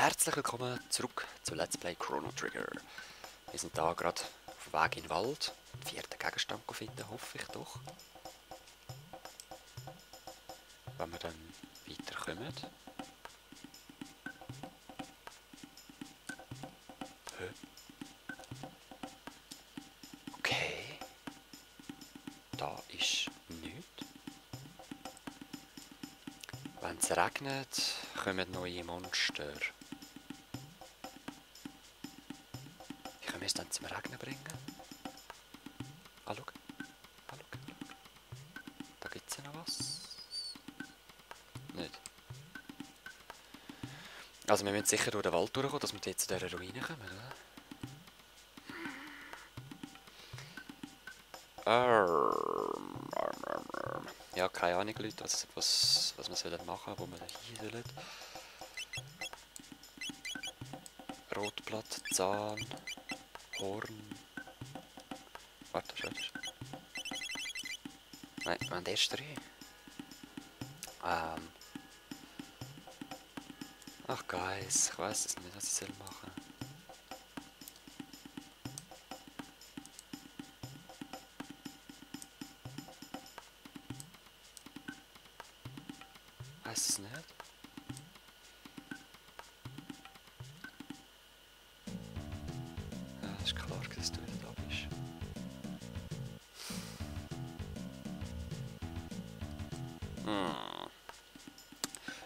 Herzlich willkommen zurück zu Let's Play Chrono Trigger. Wir sind da gerade auf dem Weg in den Wald, den vierten Gegenstand finden, hoffe ich doch. Wenn wir dann weiterkommen. Okay. Da ist nichts. Wenn es regnet, kommen neue Monster. Wie können wir es dann zum Regnen bringen? Ah, schau. Ah, schau. Da gibt es ja noch was. Nicht. Also wir müssen sicher durch den Wald durchkommen, dass wir jetzt zu dieser Ruine kommen, oder? Ja, keine Ahnung, Leute, was wir sollen machen, wo wir hier sollen. Rotblatt, Zahn, Horn. Warte. Nein, wir haben erst 3. Ach, Guys, ich weiß es nicht, was ich soll machen. Weiß es nicht. Ja, ist klar, dass du nicht da bist.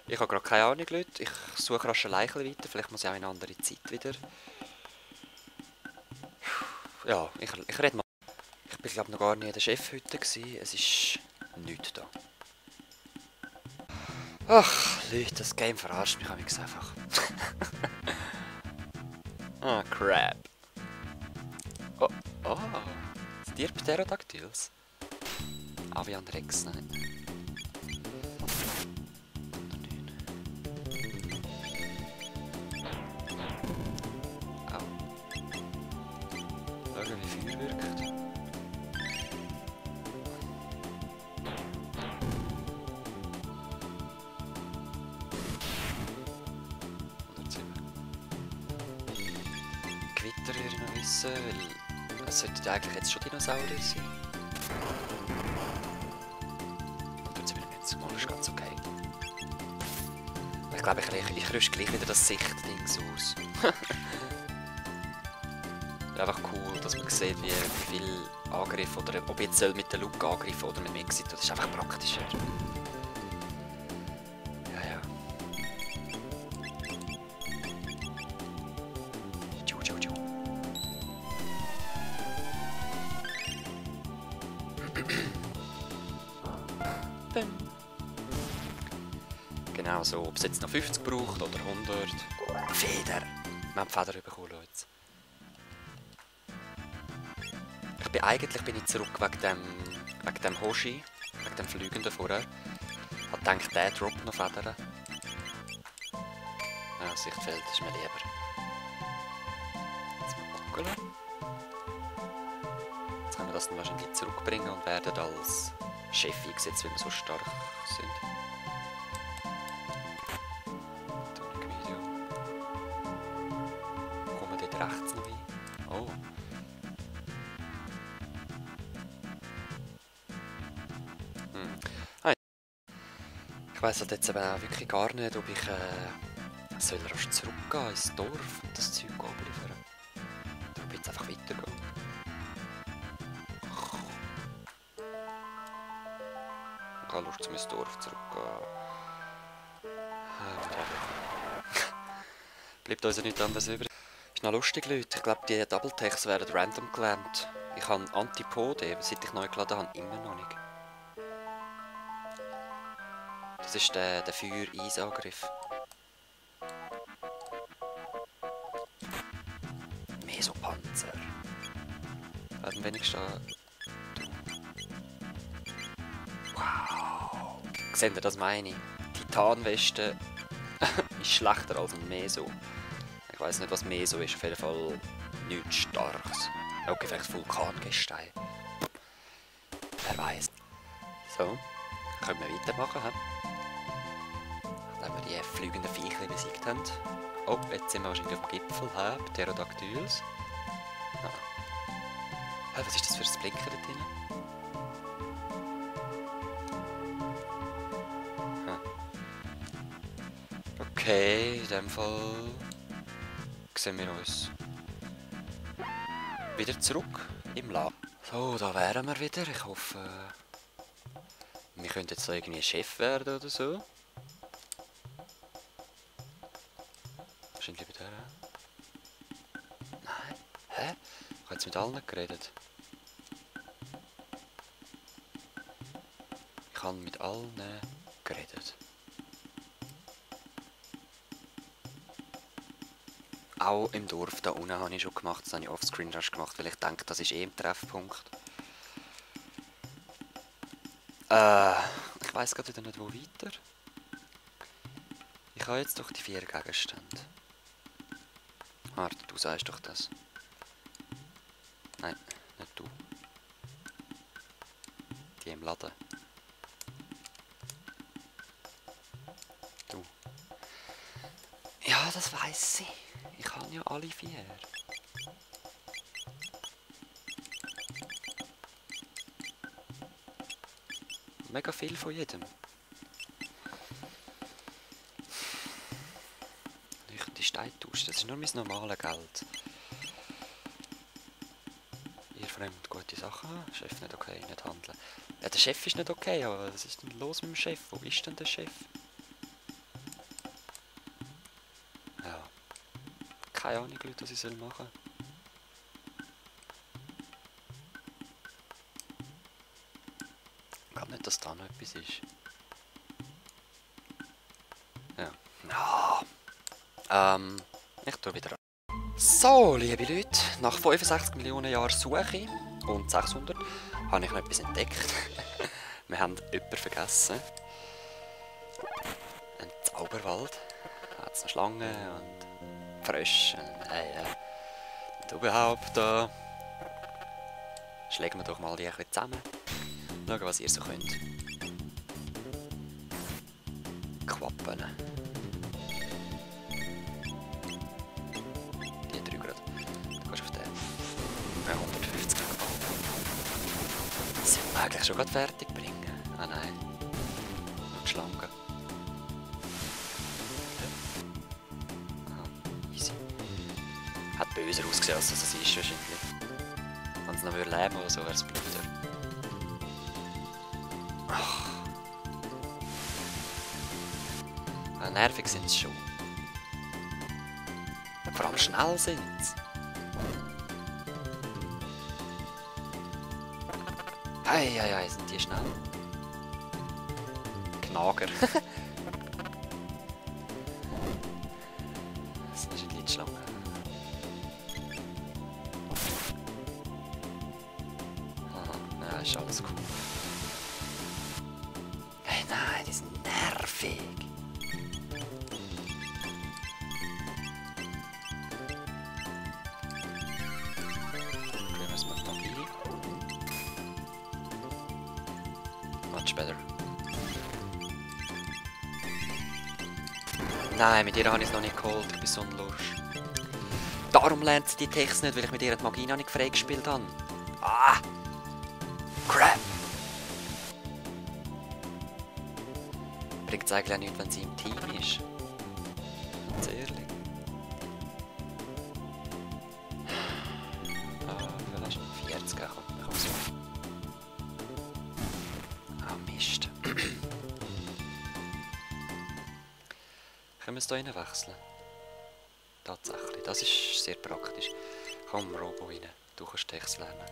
Ich habe gerade keine Ahnung, Leute. Ich suche rasch ein Leichel weiter. Vielleicht muss ich auch in eine andere Zeit wieder. Ja, ich rede mal. Ich bin, glaube noch gar nicht in der Chefhütte gewesen. Es ist nichts da. Ach, Leute, das Game verarscht mich einfach. Ah, crap. Oh, Stirb Pterodactyls. Avian Rex, nein. Au. Schauen, wie Feuer wirkt. Gewitter würde ich noch wissen, weil es sollten eigentlich jetzt schon Dinosaurier sein. Und jetzt bin ich jetzt mal, ist ganz okay. Ich glaube, ich rüste gleich wieder das Sichtding aus. Einfach cool, dass man sieht, wie viel Angriff oder ob ich jetzt mit der Luke angreifen oder mit dem Exit. Das ist einfach praktischer. Ja. Genau so, ob es jetzt noch 50 braucht oder 100. Feder! Wir haben die Feder bekommen, Leute. Eigentlich bin ich zurück wegen dem Hoshi, wegen dem Fliegenden vorher. Ich habe gedacht, der droppt noch Federn. Ja, Sichtfeld ist mir lieber. Jetzt mal gucken. Jetzt können wir das dann wahrscheinlich zurückbringen und werden als Chef eingesetzt, weil wir so stark sind. Medium. Kommen wir dort rechts noch hin? Oh. Ich weiss halt jetzt aber auch wirklich gar nicht, ob ich soll rasch zurückgehen ins Dorf und das Zeug abliefern. Oder ob ich jetzt einfach weitergehen. Ich habe Lust, ins Dorf zurückzugehen. Bleibt uns ja nichts anderes über. Ist noch lustig, Leute. Ich glaube, die Double Techs werden random gelernt. Ich habe Antipode, seit ich neu geladen habe, immer noch nicht. Das ist der Feuer-Eis-Angriff. Mesopanzer. Werden wenigstens wow. Seht ihr, das meine ich? Titanweste ist schlechter als ein Meso. Ich weiss nicht, was Meso ist. Auf jeden Fall nichts Starkes. Okay, vielleicht Vulkangestein. Wer weiß. So, können wir weitermachen, he? Nachdem wir die fliegenden Viecher besiegt haben. Oh, jetzt sind wir wahrscheinlich auf dem Gipfel. Pterodactyls. Ah. Was ist das für ein Blinken da drin? Okay, in dem Fall sehen wir uns wieder zurück im Lager. So, da wären wir wieder. Ich hoffe, wir können jetzt irgendwie Chef werden oder so. Wahrscheinlich bei der. Nein. Hä? Ich habe jetzt mit allen geredet. Ich habe mit allen geredet. Auch im Dorf da unten habe ich schon gemacht, das habe ich offscreen erst gemacht, weil ich denke, das ist eh im Treffpunkt. Ich weiss gerade wieder nicht, wo weiter. Ich habe jetzt doch die 4 Gegenstände. Warte, du sagst doch das. Nein, nicht du. Die im Laden. Du. Ja, das weiss ich. Ich habe ja alle 4. Mega viel von jedem. Die Steintausch, das ist nur mein normales Geld. Ihr fremd gute Sachen. Chef nicht okay, nicht handeln. Ja, der Chef ist nicht okay, aber was ist denn los mit dem Chef? Wo ist denn der Chef? Ja. Keine Ahnung, Leute, was ich machen soll. Ich glaube nicht, dass da noch etwas ist. Ja. Ich tue wieder an. So, liebe Leute, nach 65 Millionen Jahren Suche und 600 habe ich noch etwas entdeckt. Wir haben jemanden vergessen. Ein Zauberwald. Da hat es noch Schlangen und Frösche. Und überhaupt da. Schlägen wir doch mal die ein bisschen zusammen. Schauen, was ihr so könnt. Quappen. Die 3 gerade. Du gehst auf den. Ja, 150. Das sind wir eigentlich schon gerade fertig bringen. Ah nein. Nur die Schlangen. Ah, easy. Hat böser ausgesehen, als es ist wahrscheinlich. Wenn es noch leben oder so, wäre es blöder. Nervig sind sie schon. Vor allem schnell sind sie. Hei, sind die schnell. Knager. Das ist eine Schlange. Aha, ja, ist alles cool. Hey, nein, die sind nervig. Much better. Nein, mit ihr habe ich es noch nicht geholt. Ich bin so ein Lursch. Darum lernt sie die Techs nicht, weil ich mit ihr die Magie noch nicht freigespielt habe. Ah! Crap! Bringt es eigentlich auch nichts, wenn sie im Team ist. Ganz ehrlich. Wie viel hast du? 40, komm, ich hab's auf. Ah, Mist. Können wir es hier rein wechseln? Tatsächlich, das ist sehr praktisch. Komm, Robo rein, du kannst Techs lernen.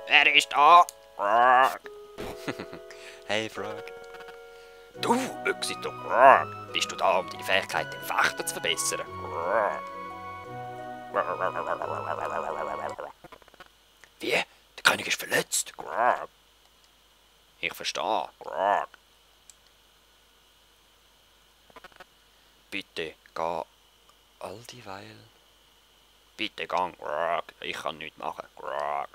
Wer ist da? Hey, Frog. Du, Exito, bist du da, um deine Fähigkeit im Fechten zu verbessern? Wie? Der König ist verletzt. Ich verstehe. Bitte, geh all dieweil Bitte gang, Grog. Ich kann nichts machen, Grog.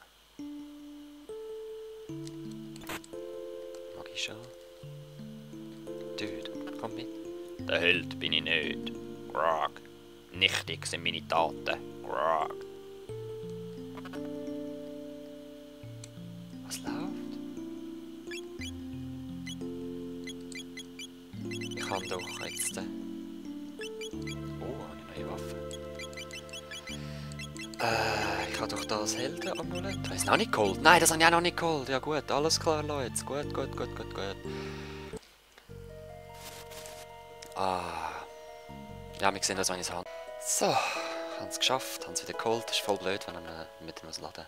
Mag ich schon? Dude, komm mit. Der Held bin ich nicht, Grog. Nichtig sind meine Taten, Grog. Was läuft? Ich kann doch jetzt... Oh, eine neue Waffe. Ich habe doch das Heldenamulett. Das ist noch nicht geholt. Nein, das habe ich auch noch nicht geholt. Ja gut, alles klar, Leute. Gut. Ja, wir sehen das, wenn ich es habe. So, haben es geschafft, haben es wieder geholt. Das ist voll blöd, wenn man mit dem laden.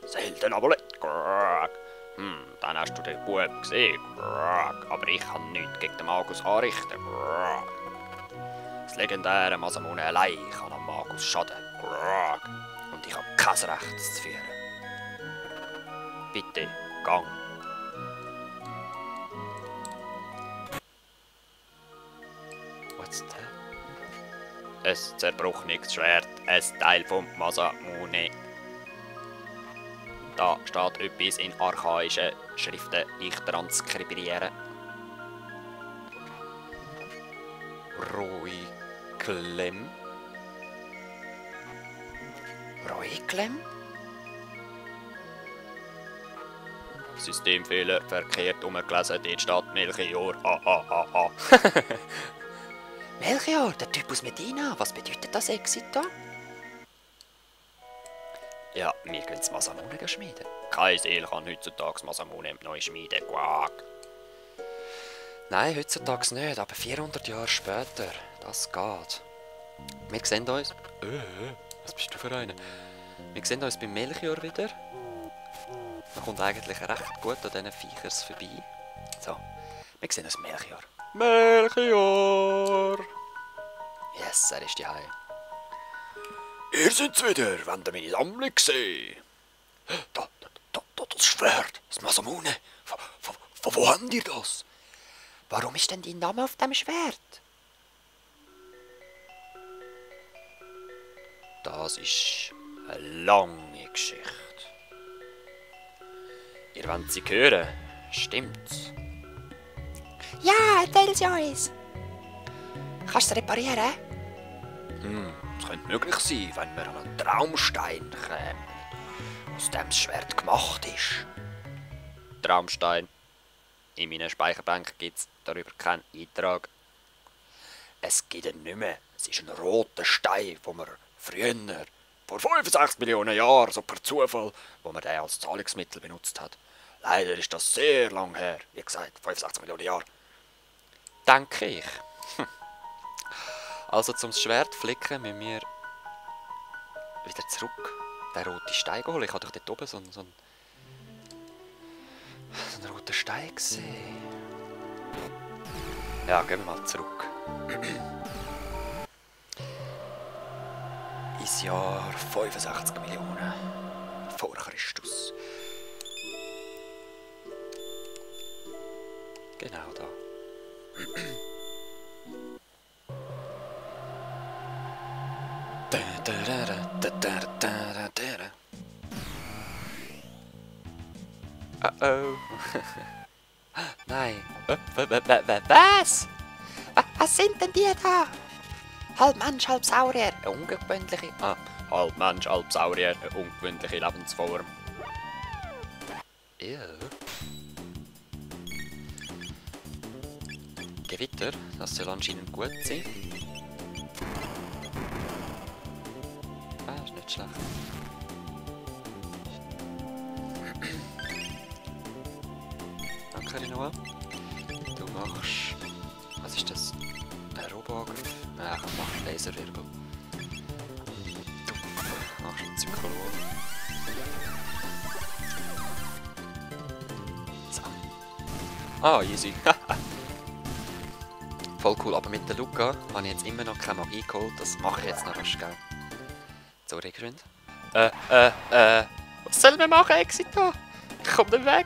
Das Heldenamulett, Grog. Dann hast du den Bub gesehen, Grog. Aber ich kann nichts gegen den Magus anrichten, Grog. Das legendäre Masamune allein kann am Magus schaden, Grog. Und ich habe kein Recht, es zu führen. Bitte, gang. What's that? Ein zerbrochenes Schwert, ein Teil vom Masamune. Da steht etwas in archaischen Schriften, ich transkribiere. Roiklem. Roiklem? Systemfehler, verkehrt umgelesen, dort steht Melchior. Melchior, der Typ aus Medina, was bedeutet das Exit da? Ja, wir gehen das Masamune schmieden. Keine Seele kann heutzutage Masamune neu schmieden, Quack. Nein, heutzutage nicht, aber 400 Jahre später, das geht. Wir sehen uns... was bist du für einer? Wir sehen uns bei Melchior wieder. Man kommt eigentlich recht gut an diesen Viechers vorbei. So, wir sehen uns Melchior. Melchior! Yes, er ist daheim. Ihr sind's wieder, wenn ihr meine Sammlung seht. Da, das Schwert, das Masamune. Von wo habt ihr das? Warum ist denn dein Name auf dem Schwert? Das ist eine lange Geschichte. Ihr wollt sie hören, stimmt's? Ja, erzähl sie uns. Kannst du es reparieren? Es könnte möglich sein, wenn wir an einen Traumstein kommen, aus dem das Schwert gemacht ist. Traumstein. In meiner Speicherbank gibt es darüber keinen Eintrag. Es gibt ihn nicht mehr. Es ist ein roter Stein, den wir früher, vor 65 Millionen Jahren, so per Zufall, wo man den als Zahlungsmittel benutzt hat. Leider ist das sehr lang her. Wie gesagt, 65 Millionen Jahre. Denke ich. Also zum Schwert flicken müssen wir wieder zurück. Den roten Stein holen. Ich habe doch dort oben so einen roten Stein gesehen. Ja, gehen wir mal zurück. Ins Jahr 65 Millionen vor Christus. Genau da. Oh. Nein. Was? Was sind denn die da? Halb Mensch, halb Saurier. Eine ungewöhnliche... halb Mensch, halb Saurier. Eine ungewöhnliche Lebensform. Ew. Gewitter, das soll anscheinend gut sein. Ist nicht schlecht. Danke, Noah. Du machst... Was ist das? Ein Robo-Angriff? Nein, ich mache einen Laserwirbel. Du machst einen Zyklon. So. Ah, easy. Voll cool, aber mit der Luca habe ich jetzt immer noch keine Magie geholt. Das mache ich jetzt noch rasch, gell? Sorry, geschwind. Was sollen wir machen, Exito? Ich komm da weg.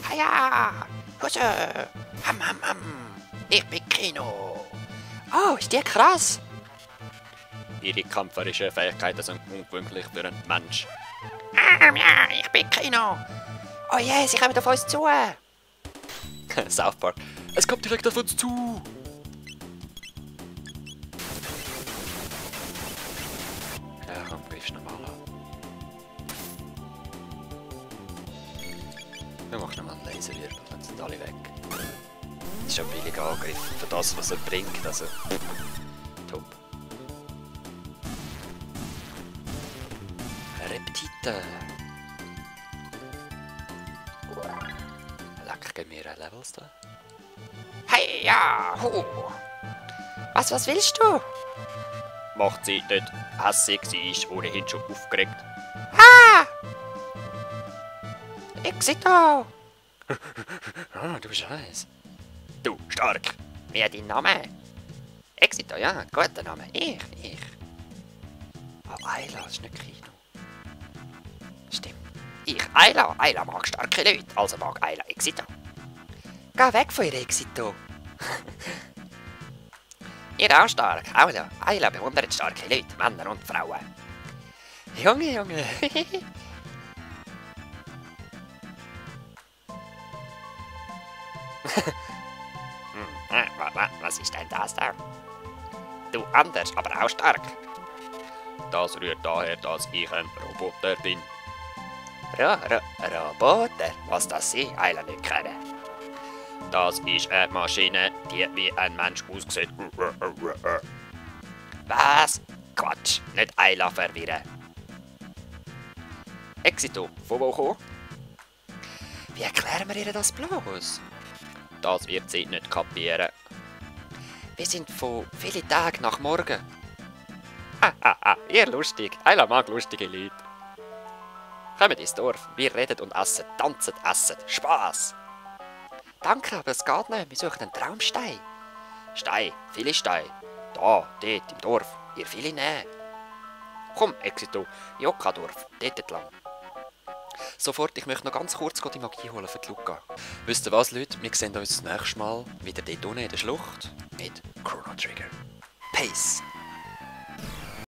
Haja! Husse! Ham! Ich bin Kino! Oh, ist die krass! Ihre kämpferischen Fähigkeiten sind ungewöhnlich für einen Mensch. Ja, ich bin Kino! Oh je, sie kommen auf uns zu! South Park. Es kommt direkt auf uns zu! Ja, komm, greifst normal an. Wir machen nochmal einen Laserwirbel, dann sind alle weg. Das ist ein billiger Angriff für das, was er bringt, also... Top. Reptite. Leck, geben wir Levels da? Hey, ja, hu. Was willst du? Macht sie nicht hässig, sie ist ohnehin schon aufgeregt. Ah! Exito! Ah, du bist heiß. Du, stark. Wie hat dein Name? Exito, ja, guter Name. Ich. Ah, Ayla, das ist nicht Kino. Stimmt. Ich, Ayla. Ayla mag starke Leute, also mag Ayla Exito. Geh weg von ihr, Exito. Ihr auch stark, Ayla. Ayla bewundert starke Leute, Männer und Frauen. Junge. Was ist denn das da? Du anders, aber auch stark. Das rührt daher, dass ich ein Roboter bin. Roboter? Was das sie Ayla nicht kennen? Das ist eine Maschine, die wie ein Mensch aussieht. Was? Quatsch, nicht Ayla verwirren. Exito, von wo kommen? Wie erklären wir ihr das bloß? Das wird sie nicht kapieren. Wir sind von vielen Tagen nach morgen. Ihr lustig. Ayla mag lustige Leute. Kommt ins Dorf, wir reden und essen, tanzen, essen. Spaß! Danke, aber es geht nicht. Wir suchen einen Traumstein. Stein, viele Steine. Da, dort, im Dorf. Ihr viele nehmen. Komm, Exito, Jokadorf, dort entlang. Sofort, ich möchte noch ganz kurz die Magie holen für die Luca. Wisst ihr was, Leute? Wir sehen uns das nächste Mal wieder dort unten in der Schlucht mit Chrono Trigger. Peace!